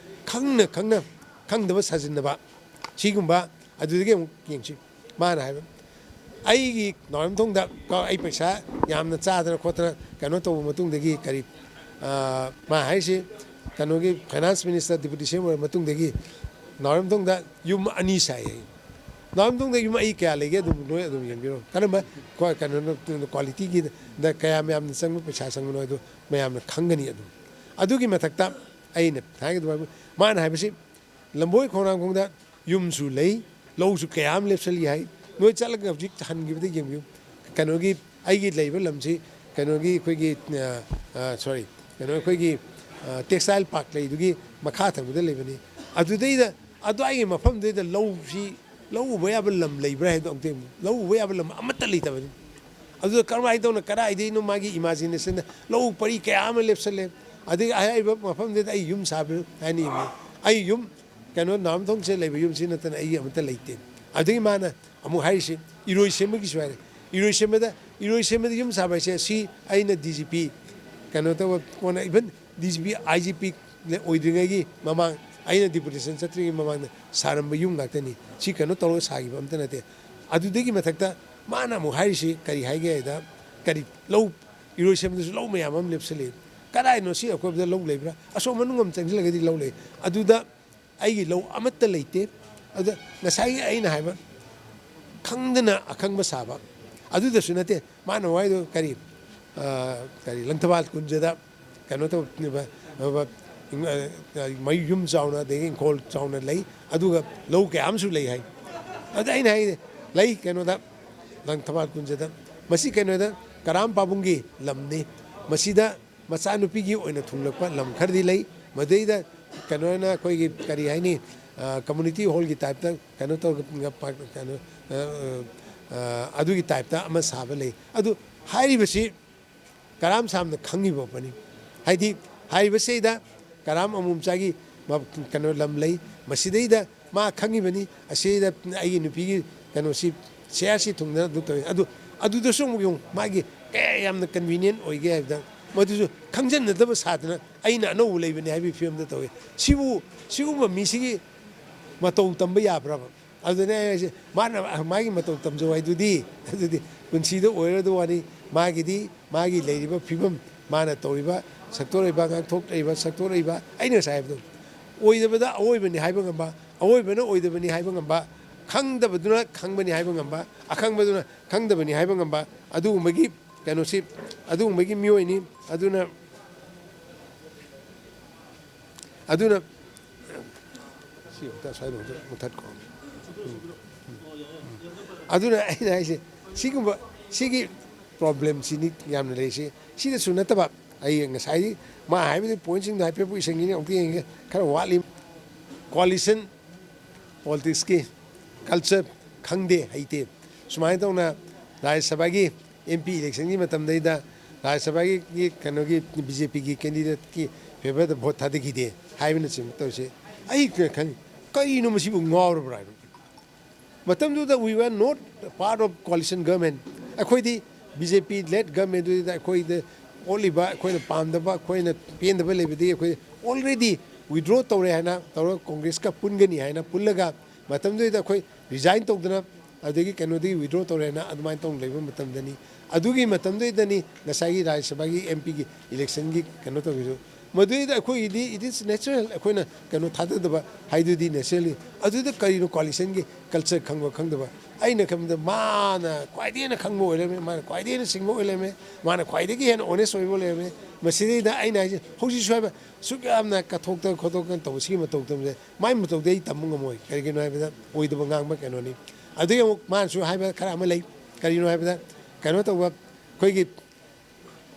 ꯈꯪꯅ ꯈꯪꯅ ꯈꯪꯗꯕ ꯁꯥꯖꯤꯟꯅꯕ, ꯁꯤꯒꯨꯝꯕ꯫ ꯑꯗꯨꯗꯒꯤ ꯑꯃꯨꯛ ꯌꯦꯡꯁꯤ꯫ ꯃꯥꯅ ꯍꯥꯏꯕ, "ꯑꯩꯒꯤ ꯅꯥꯎꯔꯦꯝꯊꯣꯡꯗ ꯀꯣ, ꯑꯩ ꯄꯩꯁꯥ ꯌꯥꯝꯅ ꯆꯥꯗꯅ ꯈꯣꯠꯇꯅ ꯀꯩꯅꯣ ꯇꯧꯕ ꯃꯇꯨꯡꯗꯒꯤ ꯀꯔꯤ, ꯑ, ꯃꯥ ꯍꯥꯏꯁꯤ ꯀꯩꯅꯣꯒꯤ finance minister, deputy C M ꯑꯣꯏꯔ ꯃꯇꯨꯡꯗꯒꯤ ꯅꯥꯎꯔꯦꯝꯊꯣꯡꯗ ꯌꯨꯝ ꯑꯅꯤ ꯁꯥꯏ ꯍꯥꯏ꯫ ꯅꯥꯎꯔꯦꯝꯊꯣꯡꯗ ꯌꯨꯝ ꯑꯩ ꯀꯌꯥ ꯂꯩꯒꯦ ꯑꯗꯨꯝ ꯅꯣꯏ ꯑꯗꯨꯝ ꯌꯦꯡꯕꯤꯔꯣ꯫ ꯀꯔꯝꯕ ꯀ꯭ꯋꯥ-, ꯀꯩꯅꯣ, qualityꯒꯤꯗ ꯀꯌꯥꯝ ꯌꯥꯝꯅ ꯆꯪꯕ, ꯄꯩꯁꯥ ꯆꯪꯕꯅꯣ ꯍꯥꯏꯗꯣ ꯃꯌꯥꯝꯅ ꯈꯪꯒꯅꯤ ꯑꯗꯨꯝ꯫ ꯑꯗꯨꯒꯤ ꯃꯊꯛꯇ ꯑꯩꯅ ꯍꯥꯏꯒꯗꯕ ꯍꯥꯏꯕꯨ, ꯃꯥꯅ ꯍꯥꯏꯕꯁꯤ ꯂꯝꯕꯣꯏ ꯈꯣꯡꯅꯥꯡꯈꯣꯡꯗ ꯌꯨꯝꯁꯨ ꯂꯩ, ꯂꯧꯁꯨ ꯀꯌꯥ ꯑꯃ ꯂꯦꯞꯁꯜꯂꯤ ꯍꯥꯏ꯫ ꯅꯣꯏ ꯆꯠꯂꯒ ꯍꯧꯖꯤꯛ ꯍꯟꯈꯤꯕꯗ ꯌꯦꯡꯕꯤꯌꯨ꯫ ꯀꯩꯅꯣꯒꯤ, ꯑꯩꯒꯤ ꯂꯩꯕ ꯂꯝꯁꯤ ꯀꯩꯅꯣꯒꯤ ꯑꯩꯈꯣꯏꯒꯤ, ꯑ, ꯑ, sorry, ꯀꯩꯅꯣ ꯑꯩꯈꯣꯏꯒꯤ, ꯑ, textile park ꯂꯩꯗꯨꯒꯤ ꯃꯈꯥ ꯊꯪꯕꯗ ꯂꯩꯕꯅꯤ꯫ ꯑꯗꯨꯗꯩꯗ, ꯑꯗꯨꯋꯥꯏꯒꯤ ꯃꯐꯝꯗꯨꯗꯩꯗ ꯂꯧꯁꯤ, ꯂꯧ ꯎꯕ ꯌꯥꯕ ꯂꯝ ꯂꯩꯕ꯭ꯔꯥ ꯍꯥꯏꯗꯣ ꯑꯝꯇ ꯌꯦꯡꯉꯨ꯫ ꯂꯧ ꯎꯕ ꯌꯥꯕ ꯂꯝ ꯑꯃꯠꯇ ꯂꯩꯇꯕꯅꯤ꯫ ꯑꯗꯨꯗ ꯀꯔꯝꯍꯥꯏꯅ ꯇꯧꯅ, ꯀꯗꯥꯏꯗꯩꯅꯣ ꯃꯥꯒꯤ imaginationꯗ ꯂꯧ ꯄꯔꯤ ꯀꯌꯥ ꯑꯃ ꯂꯦꯞꯁꯜꯂꯦ꯫ ꯑꯗꯒꯤ ꯑꯍꯥꯏꯕ ꯃꯐꯝꯗꯨꯗ ꯑꯩ ꯌꯨꯝ ꯁꯥꯕ ꯍꯥꯏꯅ ꯌꯦꯡꯉꯨ꯫ ꯑꯩ ꯌꯨꯝ ꯀꯩꯅꯣ ꯅꯥꯎꯔꯦꯝꯊꯣꯡꯁꯦ ꯂꯩꯕ ꯌꯨꯝꯁꯤ ꯅꯠꯇꯅ ꯑꯩꯒꯤ ꯑꯃꯠꯇ ꯂꯩꯇꯦ꯫ ꯑꯗꯒꯤ ꯃꯥꯅ ꯑꯃꯨꯛ ꯍꯥꯏꯔꯤꯁꯤ ꯏꯔꯣꯏꯁꯦꯝꯕꯒꯤꯁꯨ ꯍꯥꯏꯔꯦ꯫ ꯏꯔꯣꯏꯁꯦꯝꯕꯗ, ꯏꯔꯣꯏꯁꯦꯝꯕꯗ ꯌꯨꯝ ꯁꯥꯕ ꯍꯥꯏꯁꯦ ꯁꯤ ꯑꯩꯅ D G P ꯀꯩꯅꯣ ꯇꯧꯕ ꯀꯣꯟꯅ even D G P, I G P ꯑꯣꯏꯗ꯭ꯔꯤꯉꯩꯒꯤ ꯃꯃꯥꯡ, ꯑꯩꯅ deputation ꯆꯠꯇ꯭ꯔꯤꯉꯩ ꯃꯃꯥꯡꯗ ꯁꯥꯔꯝꯕ ꯌꯨꯝ ꯉꯥꯛꯇꯅꯤ꯫ ꯁꯤ ꯀꯩꯅꯣ ꯇꯧꯔꯒ ꯁꯥꯈꯤꯕ ꯑꯝꯇ ꯅꯠꯇꯦ꯫ ꯑꯗꯨꯗꯒꯤ ꯃꯊꯛꯇ ꯃꯥꯅ ꯑꯃꯨꯛ ꯍꯥꯏꯔꯤꯁꯤ ꯀꯔꯤ ꯍꯥꯏꯒꯦ ꯍꯥꯏꯗ, ꯀꯔꯤ ꯂꯧ, ꯏꯔꯣꯏꯁꯦꯝꯕꯗꯁꯨ ꯂꯧ ꯃꯌꯥꯝ ꯑꯃ ꯂꯦꯞꯁꯤꯜꯂꯤ꯫ ꯀꯗꯥꯏꯅꯣ ꯁꯤ ꯑꯀꯣꯏꯕꯗ ꯂꯧ ꯂꯩꯕ꯭ꯔꯥ? ꯑꯁꯣꯝ ꯃꯅꯨꯡ ꯑꯃ ꯆꯪꯁꯤꯜꯂꯒꯗꯤ ꯂꯧ ꯂꯩ꯫ ꯑꯗꯨꯗ ꯑꯩꯒꯤ ꯂꯧ ꯑꯃꯠꯇ ꯂꯩꯇꯦ꯫ ꯑꯗꯨꯗ ꯉꯁꯥꯏꯒꯤ ꯑꯩꯅ ꯍꯥꯏꯕ ꯈꯪꯗꯅ ꯑꯈꯪꯕ ꯁꯥꯕ ꯑꯗꯨꯗꯁꯨ ꯅꯠꯇꯦ꯫ ꯃꯥꯅ ꯋꯥꯏꯗꯣ ꯀꯔꯤ, ꯑ, ꯀꯔꯤ ꯂꯪꯊꯕꯥꯜ ꯀꯨꯟꯖꯗ ꯀꯩꯅꯣ ꯇꯧꯕ, ꯃꯌꯨꯝ ꯆꯥꯎꯅ ꯑꯗꯒꯤ ꯏꯪꯈꯣꯜ ꯆꯥꯎꯅ ꯂꯩ, ꯑꯗꯨꯒ ꯂꯧ ꯀꯌꯥ ꯑꯃꯁꯨ ꯂꯩ ꯍꯥꯏ꯫ ꯑꯗ ꯑꯩꯅ ꯍꯥꯏ, ꯂꯩ ꯀꯩꯅꯣꯗ, ꯂꯪꯊꯕꯥꯜ ꯀꯨꯟꯖꯗ꯫ ꯃꯁꯤ ꯀꯩꯅꯣꯗ ꯀꯔꯥꯝ ꯄꯥꯕꯨꯡꯒꯤ ꯂꯝꯅꯤ꯫ ꯃꯁꯤꯗ ꯃꯆꯥꯅꯨꯄꯤꯒꯤ ꯑꯣꯏꯅ ꯊꯨꯡꯂꯛꯄ ꯂꯝ ꯈꯔꯗꯤ ꯂꯩ꯫ ꯃꯗꯩꯗ ꯀꯩꯅꯣꯅ ꯑꯩꯈꯣꯏꯒꯤ ꯀꯔꯤ ꯍꯥꯏꯅꯤ, ꯑ, community hallꯒꯤ typeꯇ ꯀꯩꯅꯣ ꯇꯧꯔꯒ, ꯀꯩꯅꯣ, ꯑ, ꯑ, ꯑꯗꯨꯒꯤ typeꯇ ꯑꯃ ꯁꯥꯕ ꯂꯩ꯫ ꯑꯗꯨ ꯍꯥꯏꯔꯤꯕꯁꯤ ꯀꯔꯥꯝ ꯁꯥꯝꯅ ꯈꯪꯉꯤꯕ ꯄꯣꯠꯅꯤ꯫ ꯍꯥꯏꯗꯤ ꯍꯥꯏꯔꯤꯕꯁꯤꯗ ꯀꯔꯥꯝ ꯑꯃꯣꯝꯆꯥꯒꯤ ꯃ-, ꯀꯩꯅꯣ ꯂꯝ ꯂꯩ, ꯃꯁꯤꯗꯩꯗ ꯃꯥ ꯈꯪꯉꯤꯕꯅꯤ, ꯑꯁꯤꯗ ꯑꯩꯒꯤ ꯅꯨꯄꯤꯒꯤ ꯀꯩꯅꯣꯁꯤ ꯁꯤꯌꯥꯔꯁꯤ ꯊꯨꯡꯅ ꯑꯗꯨ ꯇꯧꯋꯤ꯫ ꯑꯗꯨ, ꯑꯗꯨꯗꯁꯨ ꯑꯃꯨꯛ ꯌꯦꯡꯉꯨ, ꯃꯥꯒꯤ ꯀꯌꯥ ꯌꯥꯝꯅ convenient ꯑꯣꯏꯒꯦ ꯍꯥꯏꯕꯗ, ꯃꯗꯨꯁꯨ ꯈꯪꯖꯟꯅꯗꯕ ꯁꯥꯗꯅ ꯑꯩꯅ ꯑꯅꯧꯕ ꯂꯩꯕꯅꯤ ꯍꯥꯏꯕꯒꯤ ꯐꯤꯕꯝꯗ ꯇꯧꯋꯤ꯫ ꯁꯤꯕꯨ, ꯁꯤꯒꯨꯝꯕ ꯃꯤꯁꯤꯒꯤ ꯃꯇꯧ ꯇꯝꯕ ꯌꯥꯕ꯭ꯔꯕ? ꯑꯗꯨꯅꯦ ꯑꯩ ꯍꯥꯏꯁꯦ, ꯃꯥꯅ ꯃꯥꯒꯤ ꯃꯇꯧ ꯇꯝꯖꯧ ꯍꯥꯏꯗꯨꯗꯤ, ꯑꯗꯨꯗꯤ ꯄꯨꯟꯁꯤꯗ ꯑꯣꯏꯔꯗꯧ ꯋꯥꯅꯤ꯫ ꯃꯥꯒꯤꯗꯤ ꯃꯥꯒꯤ ꯂꯩꯔꯤꯕ ꯐꯤꯕꯝ, ꯃꯥꯅ ꯇꯧꯔꯤꯕ, ꯁꯛꯇꯣꯔꯛꯏꯕ, ꯉꯥꯡꯊꯣꯛꯂꯛꯏꯕ, ꯁꯛꯇꯣꯔꯛꯏꯕ, ꯑꯩꯅ ꯉꯁꯥꯏ ꯍꯥꯏꯕꯗꯣ, ꯑꯣꯏꯗꯕꯗ ꯑꯑꯣꯏꯕꯅꯤ ꯍꯥꯏꯕ ꯉꯝꯕ, ꯑꯑꯣꯏꯕꯅ ꯑꯣꯏꯗꯕꯅꯤ ꯍꯥꯏꯕ ꯉꯝꯕ, ꯈꯪꯗꯕꯗꯨꯅ ꯈꯪꯕꯅꯤ ꯍꯥꯏꯕ ꯉꯝꯕ, ꯑꯈꯪꯕꯗꯨꯅ ꯈꯪꯗꯕꯅꯤ ꯍꯥꯏꯕ ꯉꯝꯕ, ꯑꯗꯨꯒꯨꯝꯕꯒꯤ ꯀꯩꯅꯣꯁꯤ, ꯑꯗꯨꯒꯨꯝꯕꯒꯤ ꯃꯤꯑꯣꯏꯅꯤ꯫ ꯑꯗꯨꯅ ꯑꯗꯨꯅ ꯁꯤ ꯑꯝꯇ ꯁ꯭ꯋꯥꯏꯗ ꯑꯝꯇ ꯃꯨꯊꯠꯈꯣ꯫ ꯎꯝ, ꯎꯝ, ꯎꯝ꯫ ꯑꯗꯨꯅ ꯑꯩꯅ ꯍꯥꯏꯁꯦ, ꯁꯤꯒꯨꯝꯕ, ꯁꯤꯒꯤ ꯄ꯭ꯔꯣꯕ꯭ꯂꯦꯝꯁꯤꯅꯤ ꯌꯥꯝꯅ ꯂꯩꯔꯤꯁꯤ꯫ ꯁꯤꯗꯁꯨ ꯅꯠꯇꯕ, ꯑꯩ ꯉꯁꯥꯏꯒꯤ ꯃꯥ ꯍꯥꯏꯕꯗꯤ ꯄꯣꯏꯟꯁꯤꯡꯗꯣ ꯍꯥꯏꯐꯦꯠꯄꯨ ꯏꯁꯟꯒꯤꯅꯤ, ꯑꯃꯨꯛꯇ ꯌꯦꯡꯒꯦ, ꯈꯔ ꯋꯥꯠꯂꯤ꯫ ꯀꯣꯑꯣꯂꯤꯁꯟ ꯄꯣꯂꯤꯇꯤꯛꯁꯀꯤ ꯀꯜꯆꯔ ꯈꯪꯗꯦ, ꯍꯩꯇꯦ꯫ ꯁꯨꯃꯥꯏꯅ ꯇꯧꯅ ꯔꯥꯖ꯭ꯌ ꯁꯚꯥꯒꯤ ꯑꯦꯝ ꯄꯤ ꯏꯂꯦꯛꯁꯟꯒꯤ ꯃꯇꯝꯗꯩꯗ ꯔꯥꯖ꯭ꯌ ꯁꯚꯥꯒꯤ ꯀꯩꯅꯣꯒꯤ ꯕꯤ ꯖꯦ ꯄꯤꯒꯤ ꯀꯦꯟꯗꯤꯗꯦꯠꯀꯤ ꯐꯦꯚꯔꯗ ꯚꯣꯠ ꯊꯥꯗꯈꯤꯗꯦ ꯍꯥꯏꯕꯅꯆꯤꯡꯕ ꯇꯧꯔꯤꯁꯦ꯫ ꯑꯩ ꯈꯪꯉꯤ, ꯀꯔꯤꯅꯣ ꯃꯁꯤꯕꯨ ꯉꯥꯎꯔꯕ꯭ꯔꯥ ꯍꯥꯏꯕ꯫ ꯃꯇꯝꯗꯨꯗ we were not part of coalition government꯫ ꯑꯩꯈꯣꯏꯗꯤ ꯕꯤ ꯖꯦ ꯄꯤ ꯂꯦꯗ ꯒꯚꯔꯟꯃꯦꯟꯗꯨꯗ ꯑꯩꯈꯣꯏꯗ ꯑꯣꯠꯂꯤꯕ, ꯑꯩꯈꯣꯏꯅ ꯄꯥꯝꯗꯕ, ꯑꯩꯈꯣꯏꯅ ꯄꯦꯟꯗꯕ ꯂꯩꯕꯗꯒꯤ ꯑꯩꯈꯣꯏ already withdraw ꯇꯧꯔꯦ ꯍꯥꯏꯅ ꯇꯧꯔꯒ ꯀꯣꯡꯒ꯭ꯔꯦꯁꯀ ꯄꯨꯟꯒꯅꯤ ꯍꯥꯏꯅ ꯄꯨꯜꯂꯒ ꯃꯇꯝꯗꯨꯗ ꯑꯩꯈꯣꯏ ꯔꯤꯖꯥꯏꯟ ꯇꯧꯗꯅ ꯑꯗꯨꯗꯒꯤ ꯀꯩꯅꯣꯗꯒꯤ ꯋꯤꯗ꯭ꯔꯣ ꯇꯧꯔꯦꯅ ꯑꯗꯨꯃꯥꯏꯅ ꯇꯧꯅ ꯂꯩꯕ ꯃꯇꯝꯗꯅꯤ꯫ ꯑꯗꯨꯒꯤ ꯃꯇꯝꯗꯨꯗꯅꯤ ꯉꯁꯥꯏꯒꯤ ꯔꯥꯖ꯭ꯌ ꯁꯚꯥꯒꯤ ꯑꯦꯝ ꯄꯤꯒꯤ ꯏꯂꯦꯛꯁꯟꯒꯤ ꯀꯩꯅꯣ ꯇꯧꯈꯤꯕꯗꯨ꯫ ꯃꯗꯨꯗꯩꯗ ꯑꯩꯈꯣꯏꯒꯤꯗꯤ it is natural, ꯑꯩꯈꯣꯏꯅ ꯀꯩꯅꯣ ꯊꯥꯗꯗꯕ ꯍꯥꯏꯗꯨꯗꯤ ꯅꯦꯆꯔꯦꯜꯂꯤ꯫ ꯑꯗꯨꯗ ꯀꯔꯤꯅꯣ ꯀꯣꯑꯣꯂꯤꯁꯟꯒꯤ ꯀꯜꯆꯔ ꯈꯪꯕ ꯈꯪꯗꯕ? ꯑꯩꯅ ꯈꯟꯕꯗ ꯃꯥꯅ ꯈ꯭ꯋꯥꯏꯗꯒꯤ ꯍꯦꯟꯅ ꯈꯪꯕ ꯑꯣꯏ ꯂꯩꯔꯝꯃꯦ, ꯃꯥꯅ ꯈ꯭ꯋꯥꯏꯗꯒꯤ ꯍꯦꯟꯅ ꯁꯤꯡꯕ ꯑꯣꯏ ꯂꯩꯔꯝꯃꯦ, ꯃꯥꯅ ꯈ꯭ꯋꯥꯏꯗꯒꯤ ꯍꯦꯟꯅ ꯑꯣꯅꯦꯁ ꯑꯣꯏꯕ ꯑꯣꯏ ꯂꯩꯔꯝꯃꯦ꯫ ꯃꯁꯤꯗꯩꯗ ꯑꯩꯅ ꯍꯥꯏꯁꯦ, ꯍꯧꯖꯤꯛꯁꯨ ꯍꯥꯏꯕ, ꯁꯨꯛ ꯌꯥꯝꯅ ꯀꯠꯊꯣꯛꯇꯅ ꯈꯣꯠꯇꯣꯛꯇꯅ ꯇꯧꯕ ꯁꯤꯒꯤ ꯃꯇꯧ ꯇꯧꯕꯁꯦ ꯃꯥꯏ ꯃꯇꯧꯗꯤ ꯑꯩ ꯇꯝꯕ ꯉꯝꯃꯣꯏ꯫ ꯀꯔꯤꯒꯤꯅꯣ ꯍꯥꯏꯕꯗ ꯑꯣꯏꯗꯕ ꯉꯥꯡꯕ ꯀꯩꯅꯣꯅꯤ꯫ ꯑꯗꯨꯒꯤ ꯑꯃꯨꯛ ꯃꯥꯅꯁꯨ ꯍꯥꯏꯕ ꯈꯔ ꯑꯃ ꯂꯩ꯫ ꯀꯔꯤꯅꯣ ꯍꯥꯏꯕꯗ ꯀꯩꯅꯣ ꯇꯧꯕ, ꯑꯩꯈꯣꯏꯒꯤ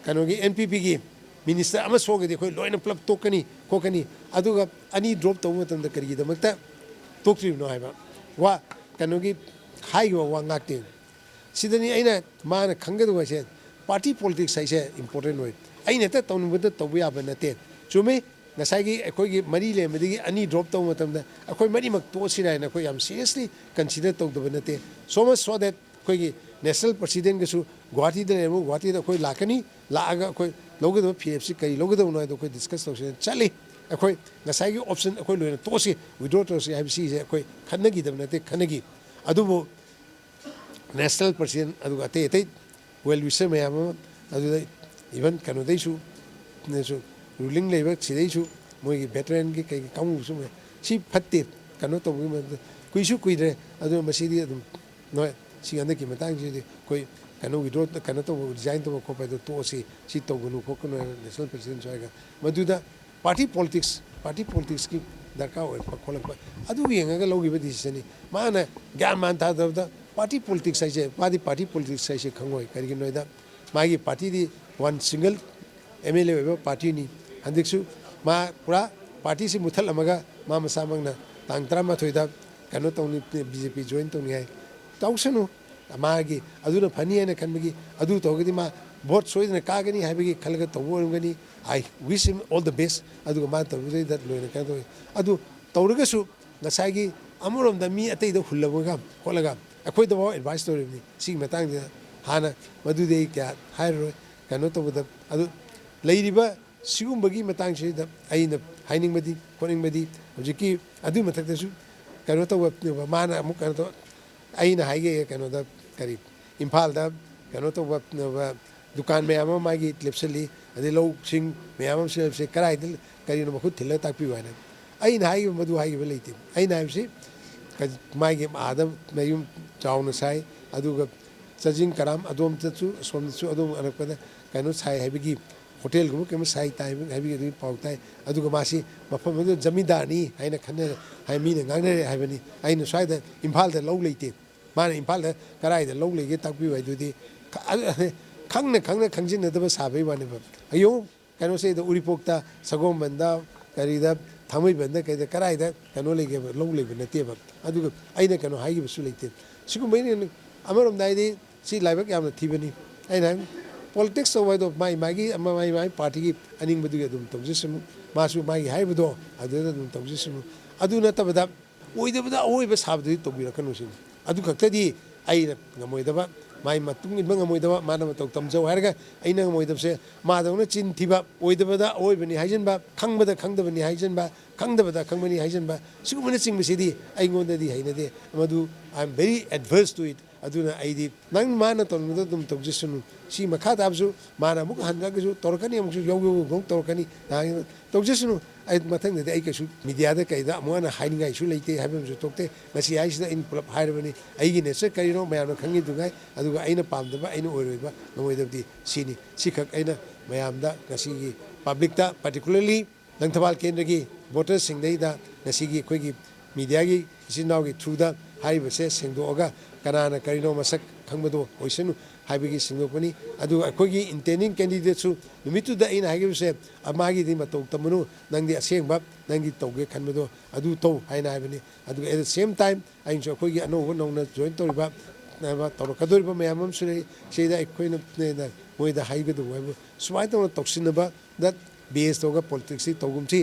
ꯀꯩꯅꯣꯒꯤ ꯑꯦꯟ ꯄꯤ ꯄꯤꯒꯤ ꯃꯤꯅꯤꯁꯇꯔ ꯑꯃ ꯁꯣꯛꯑꯒꯗꯤ ꯑꯩꯈꯣꯏ ꯂꯣꯏꯅ ꯄꯨꯂꯞ ꯇꯣꯛꯀꯅꯤ ꯈꯣꯠꯀꯅꯤ꯫ ꯑꯗꯨꯒ ꯑꯅꯤ ꯗ꯭ꯔꯣꯞ ꯇꯧꯕ ꯃꯇꯝꯗ ꯀꯔꯤꯒꯤꯗꯃꯛꯇ ꯇꯣꯛꯇ꯭ꯔꯤꯕꯅꯣ ꯍꯥꯏꯕ ꯋꯥ, ꯀꯩꯅꯣꯒꯤ ꯍꯥꯏꯈꯤꯕ ꯋꯥ ꯉꯥꯛꯇꯦ꯫ ꯁꯤꯗꯅꯤ ꯑꯩꯅ, ꯃꯥꯅ ꯈꯪꯒꯗꯕ ꯍꯥꯏꯁꯦ, ꯄꯥꯔꯇꯤ ꯄꯣꯂꯤꯇꯤꯛꯁ ꯍꯥꯏꯁꯦ ꯏꯝꯄꯣꯔꯇꯦꯟ ꯑꯣꯏ꯫ ꯑꯩꯅ ꯍꯦꯛꯇ ꯇꯧꯅꯤꯡꯕꯗ ꯇꯧꯕ ꯌꯥꯕ ꯅꯠꯇꯦ꯫ ꯆꯨꯝꯃꯤ, ꯉꯁꯥꯏꯒꯤ ꯑꯩꯈꯣꯏꯒꯤ ꯃꯔꯤ ꯂꯩꯔꯝꯕꯗꯒꯤ ꯑꯅꯤ ꯗ꯭ꯔꯣꯞ ꯇꯧꯕ ꯃꯇꯝꯗ ꯑꯩꯈꯣꯏ ꯃꯔꯤꯃꯛ ꯇꯣꯛꯑꯁꯤꯔꯥ ꯍꯥꯏꯅ ꯑꯩꯈꯣꯏ ꯌꯥꯝ ꯁꯤꯔꯤꯌꯁꯂꯤ ꯀꯟꯁꯤꯗꯔ ꯇꯧꯗꯕ ꯅꯠꯇꯦ꯫ So much so that ꯑꯩꯈꯣꯏꯒꯤ ꯅꯦꯁꯅꯦꯜ ꯄ꯭ꯔꯁꯤꯗꯦꯟꯒꯁꯨ ꯒꯨꯋꯥꯍꯥꯇꯤꯗ ꯂꯩꯔꯝꯃꯤ, ꯒꯨꯋꯥꯍꯥꯇꯤꯗ ꯑꯩꯈꯣꯏ ꯂꯥꯛꯀꯅꯤ, ꯂꯥꯛꯑꯒ ꯑꯩꯈꯣꯏ ꯂꯧꯒꯗꯕ ꯐꯤꯔꯦꯞꯁꯤ ꯀꯔꯤ ꯂꯧꯒꯗꯕꯅꯣ ꯍꯥꯏꯗꯣ ꯑꯩꯈꯣꯏ ꯗꯤꯁꯀꯁ ꯇꯧꯁꯦꯅ ꯆꯠꯂꯤ꯫ ꯑꯩꯈꯣꯏ ꯉꯁꯥꯏꯒꯤ ꯑꯣꯞꯁꯟ ꯑꯩꯈꯣꯏ ꯂꯣꯏꯅ ꯇꯣꯛꯑꯁꯤ, ꯋꯤꯗ꯭ꯔꯣ ꯇꯧꯔꯁꯤ ꯍꯥꯏꯕ ꯁꯤꯁꯦ ꯑꯩꯈꯣꯏ ꯈꯟꯅꯈꯤꯗꯕ ꯅꯠꯇꯦ, ꯈꯟꯅꯈꯤ꯫ ꯑꯗꯨꯕꯨ ꯅꯦꯁꯅꯦꯜ ꯄ꯭ꯔꯁꯤꯗꯦꯟ ꯑꯗꯨꯒ ꯑꯇꯩ ꯑꯇꯩ ꯋꯦꯜ ꯋꯤꯁꯔ ꯃꯌꯥꯝ ꯑꯃ, ꯑꯗꯨꯗ ꯏꯚꯟ ꯀꯩꯅꯣꯗꯩꯁꯨ, ꯁꯨ, ꯔꯨꯂꯤꯡ ꯂꯩꯕ ꯁꯤꯗꯩꯁꯨ, ꯃꯣꯏꯒꯤ ꯚꯦꯇꯔꯦꯟꯒꯤ ꯀꯩꯒꯤ ꯀꯥꯡꯕꯨꯁꯨ ꯃꯌꯥꯝ, ꯁꯤ ꯐꯠꯇꯦ, ꯀꯩꯅꯣ ꯇꯧꯕꯒꯤ ꯃꯔꯝꯗ ꯀꯨꯏꯁꯨ ꯀꯨꯏꯗ꯭ꯔꯦ꯫ ꯑꯗꯨꯅ ꯃꯁꯤꯗꯤ ꯑꯗꯨꯝ ꯅꯣꯏ ꯁꯤ ꯍꯟꯗꯛꯀꯤ ꯃꯇꯥꯡꯁꯤꯗꯤ ꯑꯩꯈꯣꯏ ꯀꯩꯅꯣ ꯋꯤꯗ꯭ꯔꯣ, ꯀꯩꯅꯣ ꯇꯧꯕ, ꯔꯤꯖꯥꯏꯟ ꯇꯧꯕ ꯈꯣꯠꯄ ꯍꯥꯏꯗꯣ ꯇꯣꯛꯑꯁꯤ, ꯁꯤ ꯇꯧꯒꯅꯨ ꯈꯣꯠꯀꯅꯨ ꯍꯥꯏꯅ ꯅꯦꯁꯅꯦꯜ ꯄ꯭ꯔꯁꯤꯗꯦꯟꯁꯨ ꯍꯥꯏꯔꯒ, ꯃꯗꯨꯗ ꯄꯥꯔꯇꯤ ꯄꯣꯂꯤꯇꯤꯛꯁ, ꯄꯥꯔꯇꯤ ꯄꯣꯂꯤꯇꯤꯛꯁꯀꯤ ꯗꯔꯀꯥꯔ ꯑꯣꯏꯔꯛꯄ ꯈꯣꯠꯂꯛꯄ ꯑꯗꯨ ꯌꯦꯡꯉꯒ ꯂꯧꯈꯤꯕ ꯗꯤꯁꯤꯖꯟꯅꯤ꯫ ꯃꯥꯅ ꯒ꯭ꯌꯥꯟ ꯃꯥꯟ ꯇꯥꯗꯕꯗ, ꯄꯥꯔꯇꯤ ꯄꯣꯂꯤꯇꯤꯛꯁ ꯍꯥꯏꯁꯦ, ꯃꯥꯗꯤ ꯄꯥꯔꯇꯤ ꯄꯣꯂꯤꯇꯤꯛꯁ ꯍꯥꯏꯁꯦ ꯈꯪꯉꯣꯏ꯫ ꯀꯔꯤꯒꯤꯅꯣ ꯍꯥꯏꯗ ꯃꯥꯒꯤ ꯄꯥꯔꯇꯤꯗꯤ one single M L A ꯑꯣꯏꯕ ꯄꯥꯔꯇꯤꯅꯤ꯫ ꯍꯟꯗꯛꯁꯨ ꯃꯥ ꯄꯨꯔꯥ ꯄꯥꯔꯇꯤꯁꯤ ꯃꯨꯠꯊꯠꯂꯝꯃꯒ ꯃꯥ ꯃꯁꯥꯃꯛꯅ ꯇꯥꯡ ꯇꯔꯥꯃꯥꯊꯣꯏꯗ ꯀꯩꯅꯣ ꯇꯧꯅꯤ, ꯕꯤ ꯖꯦ ꯄꯤ ꯖꯣꯏꯟ ꯇꯧꯅꯤ ꯍꯥꯏ꯫ ꯇꯧꯁꯅꯨ, ꯃꯥꯒꯤ ꯑꯗꯨꯅ ꯐꯅꯤ ꯍꯥꯏꯅ ꯈꯟꯕꯒꯤ, ꯑꯗꯨ ꯇꯧꯔꯒꯗꯤ ꯃꯥ ꯚꯣꯠ ꯁꯣꯏꯗꯅ ꯀꯥꯒꯅꯤ ꯍꯥꯏꯕꯒꯤ ꯈꯜꯂꯒ ꯇꯧꯕ ꯑꯣꯏꯔꯝꯒꯅꯤ꯫ I wish him all the best꯫ ꯑꯗꯨꯒ ꯃꯥꯅ ꯇꯧꯕꯗꯩꯗ ꯂꯣꯏꯅ ꯀꯩꯅꯣ ꯇꯧꯋꯤ꯫ ꯑꯗꯨ ꯇꯧꯔꯒꯁꯨ ꯉꯁꯥꯏꯒꯤ ꯑꯃꯔꯣꯝꯗ ꯃꯤ ꯑꯇꯩꯗ ꯍꯨꯜꯂꯕꯒ ꯈꯣꯠꯂꯒ ꯑꯩꯈꯣꯏꯗꯐꯥꯎ ꯑꯦꯗꯚꯥꯏꯁ ꯇꯧꯔꯤꯕꯅꯤ ꯁꯤꯒꯤ ꯃꯇꯥꯡꯗ꯫ ꯍꯥꯟꯅ ꯃꯗꯨꯗꯤ ꯑꯩ ꯀꯌꯥ ꯍꯥꯏꯔꯔꯣꯏ꯫ ꯀꯩꯅꯣ ꯇꯧꯕꯗ ꯑꯗꯨ ꯂꯩꯔꯤꯕ ꯁꯤꯒꯨꯝꯕꯒꯤ ꯃꯇꯥꯡꯁꯤꯗ ꯑꯩꯅ ꯍꯥꯏꯅꯤꯡꯕꯗꯤ ꯈꯣꯠꯅꯤꯡꯕꯗꯤ ꯍꯧꯖꯤꯛꯀꯤ ꯑꯗꯨꯒꯤ ꯃꯊꯛꯇꯁꯨ ꯀꯩꯅꯣ ꯇꯧꯕ, ꯃꯥꯅ ꯑꯃꯨꯛ ꯀꯩꯅꯣ ꯇꯧ, ꯑꯩꯅ ꯍꯥꯏꯒꯦ ꯀꯩꯅꯣꯗ, ꯀꯔꯤ, ꯏꯝꯐꯥꯜꯗ ꯀꯩꯅꯣ ꯇꯧꯕ, ꯗꯨꯀꯥꯟ ꯃꯌꯥꯝ ꯑꯃ ꯃꯥꯒꯤ ꯂꯦꯞꯁꯤꯜꯂꯤ, ꯑꯗꯩ ꯂꯧꯁꯤꯡ ꯃꯌꯥꯝ ꯑꯃꯁꯨ ꯂꯦꯞꯁꯤꯜꯂꯤ, ꯀꯗꯥꯏꯗ ꯀꯔꯤꯅꯣ ꯃꯈꯨꯠ ꯊꯤꯜꯂꯒ ꯇꯥꯛꯄꯤꯌꯨ ꯍꯥꯏꯅ꯫ ꯑꯩꯅ ꯍꯥꯏꯈꯤꯕ ꯃꯗꯨ ꯍꯥꯏꯈꯤꯕ ꯂꯩꯇꯦ꯫ ꯑꯩꯅ ꯍꯥꯏꯕꯁꯤ ꯀ-, ꯃꯥꯒꯤ ꯑꯥꯗ ꯃꯌꯨꯝ ꯆꯥꯎꯅ ꯁꯥꯏ, ꯑꯗꯨꯒ ꯆꯥꯖꯤꯡ ꯀꯔꯥꯝ ꯑꯗꯣꯝꯗꯁꯨ ꯑꯁꯣꯝꯗꯁꯨ ꯑꯗꯣꯝ ꯑꯅꯛꯄꯗ ꯀꯩꯅꯣ ꯁꯥꯏ ꯍꯥꯏꯕꯒꯤ, ꯍꯣꯇꯦꯜꯒꯨꯝꯕ ꯀꯩꯅꯣ ꯁꯥꯏ ꯇꯥꯏ ꯍꯥꯏꯕꯒꯤ ꯑꯗꯨꯒꯤ ꯄꯥꯎ ꯇꯥꯏ꯫ ꯑꯗꯨꯒ ꯃꯥꯁꯤ ꯃꯐꯝ ꯑꯗꯨꯗ ꯖꯃꯤꯟꯗꯥꯔꯅꯤ ꯍꯥꯏꯅ ꯈꯟꯅ-, ꯍꯥꯏ, ꯃꯤꯅ ꯉꯥꯡꯅꯔꯦ ꯍꯥꯏꯕꯅꯤ꯫ ꯑꯩꯅ ꯁ꯭ꯋꯥꯏꯗ ꯏꯝꯐꯥꯜꯗ ꯂꯧ ꯂꯩꯇꯦ, ꯃꯥꯅ ꯏꯝꯐꯥꯜꯗ ꯀꯗꯥꯏꯗ ꯂꯧ ꯂꯩꯒꯦ ꯇꯥꯛꯄꯤꯌꯨ ꯍꯥꯏꯗꯨꯗꯤ ꯈ-, ꯑ-, ꯈꯪꯅ ꯈꯪꯅ ꯈꯪꯖꯤꯟꯅꯗꯕ ꯁꯥꯕꯒꯤ ꯋꯥꯅꯦꯕ꯫ ꯑꯌꯣ ꯀꯩꯅꯣꯁꯤꯗ ꯎꯔꯤꯄꯣꯛꯇ, ꯁꯒꯣꯜꯕꯟꯗ, ꯀꯔꯤꯗ, ꯊꯥꯡꯃꯩꯕꯟꯗ, ꯀꯩꯗ, ꯀꯗꯥꯏꯗ ꯀꯩꯅꯣ ꯂꯩꯒꯦꯕ, ꯂꯧ ꯂꯩꯕ ꯅꯠꯇꯦꯕ꯫ ꯑꯗꯨꯒ ꯑꯩꯅ ꯀꯩꯅꯣ ꯍꯥꯏꯈꯤꯕꯁꯨ ꯂꯩꯇꯦ꯫ ꯁꯤꯒꯨꯝꯕ ꯑꯩꯅ ꯑꯃꯔꯣꯝꯗ ꯍꯥꯏꯗꯤ ꯁꯤ ꯂꯥꯏꯕꯛ ꯌꯥꯝꯅ ꯊꯤꯕꯅꯤ꯫ ꯑꯩꯅ ꯍꯥꯏ, ꯄꯣꯂꯤꯇꯤꯛꯁ ꯇꯧꯕ ꯍꯥꯏꯗꯣ ꯃꯥꯏ ꯃꯥꯒꯤ ꯑꯃ, ꯃꯥꯏ ꯃꯥꯏ ꯄꯥꯔꯇꯤꯒꯤ ꯑꯅꯤꯡꯕꯗꯨꯒꯤ ꯑꯗꯨꯝ ꯇꯧꯖꯁꯅꯨ, ꯃꯥꯁꯨ ꯃꯥꯒꯤ ꯍꯥꯏꯕꯗꯣ ꯑꯗꯨꯗ ꯑꯗꯨꯝ ꯇꯧꯖꯁꯅꯨ꯫ ꯑꯗꯨ ꯅꯠꯇꯕꯗ ꯑꯣꯏꯗꯕꯗ ꯑꯑꯣꯏꯕ ꯁꯥꯕꯗꯨꯗꯤ ꯇꯧꯕꯤꯔꯛꯀꯅꯨ ꯁꯤꯅꯤ꯫ ꯑꯗꯨ ꯈꯛꯇꯗꯤ ꯑꯩꯅ ꯉꯝꯃꯣꯏꯗꯕ꯫ ꯃꯥꯏ ꯃꯇꯨꯡ ꯏꯟꯕ ꯉꯝꯃꯣꯏꯗꯕ, ꯃꯥꯅ ꯃꯇꯧ ꯇꯝꯖꯧ ꯍꯥꯏꯔꯒ ꯑꯩꯅ ꯉꯝꯃꯣꯏꯗꯕꯁꯦ, ꯃꯥꯗꯧꯅ ꯆꯤꯟ ꯊꯤꯕ, ꯑꯣꯏꯗꯕꯗ ꯑꯣꯏꯕꯅꯤ ꯍꯥꯏꯖꯟꯕ, ꯈꯪꯕꯗ ꯈꯪꯗꯕꯅꯤ ꯍꯥꯏꯖꯟꯕ, ꯈꯪꯗꯕꯗ ꯈꯪꯕꯅꯤ ꯍꯥꯏꯖꯟꯕ, ꯁꯤꯒꯨꯝꯕꯅꯆꯤꯡꯕꯁꯤꯗꯤ ꯑꯩꯉꯣꯟꯗꯗꯤ ꯍꯩꯅꯗꯦ꯫ ꯃꯗꯨ I am very adverse to it꯫ ꯑꯗꯨꯅ ꯑꯩꯗꯤ ꯅꯪ ꯃꯥꯅ ꯇꯧꯅꯤꯡꯕꯗꯣ ꯑꯗꯨꯝ ꯇꯧꯖꯁꯅꯨ꯫ ꯁꯤ ꯃꯈꯥ ꯇꯥꯕꯁꯨ ꯃꯥꯅ ꯑꯃꯨꯛ ꯍꯟꯂꯛꯑꯒꯁꯨ ꯇꯧꯔꯛꯀꯅꯤ, ꯑꯃꯨꯛꯁꯨ ꯌꯧ ꯌꯧ ꯌꯧ ꯇꯧꯔꯛꯀꯅꯤ꯫ ꯅꯍꯥꯟ ꯇꯧꯖꯁꯅꯨ꯫ ꯑꯩ ꯃꯊꯪꯗꯗꯤ ꯑꯩ ꯀꯩꯁꯨ ꯃꯤꯗꯤꯌꯥꯗ ꯀꯩꯗ ꯑꯃꯨꯛ ꯍꯟꯅ ꯍꯥꯏꯅꯤꯡꯉꯥꯏꯁꯨ ꯂꯩꯇꯦ ꯍꯥꯏꯕ ꯑꯃꯁꯨ ꯊꯣꯛꯇꯦ꯫ ꯉꯁꯤ ꯍꯥꯏꯁꯤꯗ ꯑꯩꯅ ꯄꯨꯂꯞ ꯍꯥꯏꯔꯕꯅꯤ꯫ ꯑꯩꯒꯤ ꯅꯦꯆꯔ ꯀꯔꯤꯅꯣ ꯃꯌꯥꯝꯅ ꯈꯪꯉꯤꯗꯨꯉꯥꯏ, ꯑꯗꯨꯒ ꯑꯩꯅ ꯄꯥꯝꯗꯕ, ꯑꯩꯅ ꯑꯣꯏꯔꯣꯏꯕ, ꯉꯝꯃꯣꯏꯗꯕꯗꯤ ꯁꯤꯅꯤ꯫ ꯁꯤꯈꯛ ꯑꯩꯅ ꯃꯌꯥꯝꯗ ꯉꯁꯤꯒꯤ ꯄꯕ꯭ꯂꯤꯛꯇ, ꯄꯥꯔꯇꯤꯀꯨꯂꯔꯂꯤ ꯂꯪꯊꯕꯥꯜ ꯀꯦꯟꯗ꯭ꯔꯒꯤ ꯚꯣꯇꯔꯁꯤꯡꯗꯩꯗ ꯉꯁꯤꯒꯤ ꯑꯩꯈꯣꯏꯒꯤ ꯃꯤꯗꯤꯌꯥꯒꯤ ꯏꯆꯤꯟ ꯏꯅꯥꯎꯒꯤ ꯊ꯭ꯔꯨꯗ ꯍꯥꯏꯔꯤꯕꯁꯦ ꯁꯦꯡꯗꯣꯛꯑꯒ ꯀꯅꯥꯅ ꯀꯔꯤꯅꯣ ꯃꯁꯛ ꯈꯪꯕꯗꯣ ꯑꯣꯏꯁꯅꯨ ꯍꯥꯏꯕꯒꯤ ꯁꯦꯡꯗꯣꯛꯄꯅꯤ꯫ ꯑꯗꯨꯒ ꯑꯩꯈꯣꯏꯒꯤ ꯏꯟꯇꯦꯟꯗꯤꯡ ꯀꯦꯟꯗꯤꯗꯦꯠꯁꯨ ꯅꯨꯃꯤꯠꯇꯨꯗ ꯑꯩꯅ ꯍꯥꯏꯈꯤꯕꯁꯦ, "ꯑ, ꯃꯥꯒꯤꯗꯤ ꯃꯇꯧ ꯇꯝꯃꯅꯨ, ꯅꯪꯗꯤ ꯑꯁꯦꯡꯕ ꯅꯪꯒꯤ ꯇꯧꯒꯦ ꯈꯟꯕꯗꯣ ꯑꯗꯨ ꯇꯧ" ꯍꯥꯏꯅ ꯍꯥꯏꯕꯅꯤ꯫ ꯑꯗꯨꯒ at the same time ꯑꯩꯅꯁꯨ ꯑꯩꯈꯣꯏꯒꯤ ꯑꯅꯧꯕ ꯅꯧꯅ ꯖꯣꯏꯟ ꯇꯧꯔꯤꯕ, ꯑ, ꯇꯧꯔꯛꯀꯗꯧꯔꯤꯕ ꯃꯌꯥꯝ ꯑꯃꯁꯨ ꯂꯩ꯫ ꯁꯤꯗ ꯑꯩꯈꯣꯏꯅ, ꯑ, ꯃꯣꯏꯗ ꯍꯥꯏꯒꯗꯧꯕ ꯍꯥꯏꯕꯨ ꯁꯨꯃꯥꯏꯅ ꯇꯧꯅ ꯇꯧꯁꯤꯟꯅꯕ ꯗ ꯕꯦꯁ ꯇꯧꯔꯒ ꯄꯣꯂꯤꯇꯤꯛꯁꯁꯤ ꯇꯧꯒꯨꯝꯁꯤ꯫